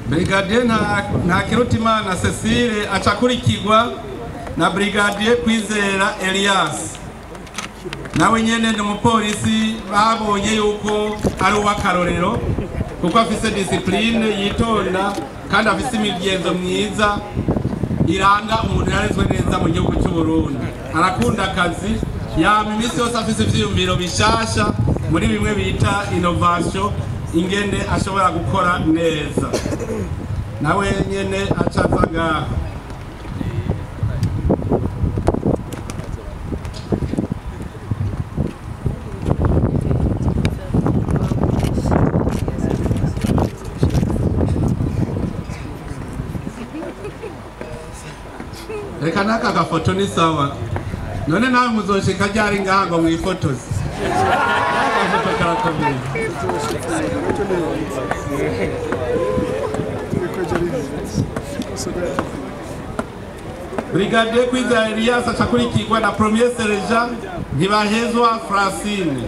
Brigadier Ntakirutimana Cecile aca akurikirwa na Brigadier Kwizera Elias, nawe nyene ni umupolisi babonye yuko ari uw'akarorero kuko afise discipline, yitonda kandi afise imigenzo myiza iranga umuntu yarezwe neza mu gihugu cy'u Burundi. Arakunda akazi, yama iminsi yose afise ivyiyumviro bishasha muri bimwe bita innovation, ingene ashobora gukora neza. Nawe nyene aca aza ngaha. Reka n'aka gafoto ni sawa. None nawe muzoshika ryari ngaha ngo mwifotoze? Agafoto karakomeye. Brigadier Kwizera Elias aca akurikirwa na Premier Sergent Ntibahezwa Francine.